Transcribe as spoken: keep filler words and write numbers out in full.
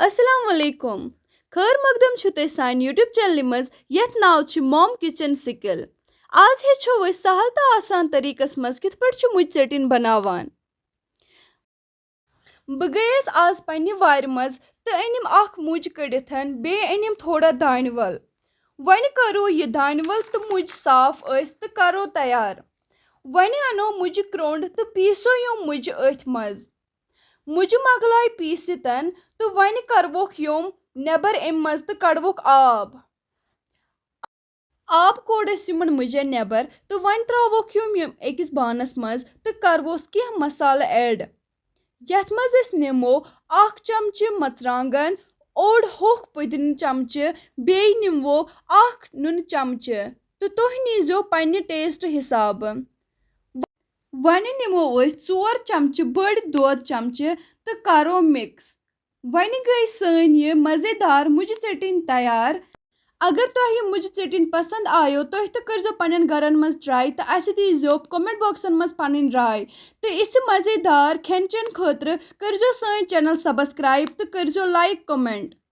السلام علیکم۔ خیر مقدم چھُ تۄہہِ سانہِ YouTube چینلہِ منٛز، یَتھ ناو چھُ Mom Kitchen Skill۔ آز ہیٚچھو أسۍ سہل تہٕ آسان طریٖقس منٛز کِتھ پٲٹھۍ چھُ مُجہِ ژیٚٹِنۍ بناوان۔ بہٕ گٔیَس آز پننہِ وارِ منٛز تہٕ أنِم اکھ مُج کٔڑِتھ، بیٚیہِ أنِم تھوڑا دانہِ ول۔ وۄنۍ کرو یہِ دانہِ ول تہٕ مُج صاف أسۍ تہٕ کرو تیار۔ وۄنۍ انو مُجہِ کرٛونٛڈ تہٕ پیٖسو یِم مُجہِ أتھۍ منٛز۔ مُجہِ مۄکلایہِ پیٖسِتھ تہٕ وۄنۍ کروکھ یِم نٮ۪بر اَمہِ منٛز تہٕ کڑوکھ آب۔ آب کوٚڑ اَسہِ یِمن مُجن نٮ۪بر تہٕ وۄنۍ ترٛاووکھ یِم یِم أکِس بانس منٛز تہٕ کروس کینٛہہ مسالہٕ add، یتھ منٛز أسۍ نِمو اکھ چمچہٕ مرژٕوانٛگن، اوٚڑ ہوٚکھ پُدینہٕ چمچہٕ، بیٚیہِ نِمو اکھ نُنہٕ چمچہٕ تہٕ تُہۍ نیٖزیو پننہِ taste حسابہٕ۔ وۄنۍ نِمو أسۍ ژور چمچہٕ بٔڑۍ دۄد چمچہٕ تہٕ کرو mix۔ وۄنۍ گٔے سٲنۍ یہِ مزیدار مُجہِ ژیٚٹِنۍ تیار۔ اگر تۄہہِ یہِ مُجہِ ژیٚٹِنۍ پسند آیو، تُہۍ تہِ کٔرزیو پننٮ۪ن گرن منٛز try تہٕ اسہِ دیٖزیو comment boxن منٛز پنٕنۍ راے۔ تہٕ یِژھِ مزیدار کھٮ۪ن چٮ۪ن خٲطرٕ کٔرزیو سٲنۍ channel subscribe تہٕ کٔرزیو like comment۔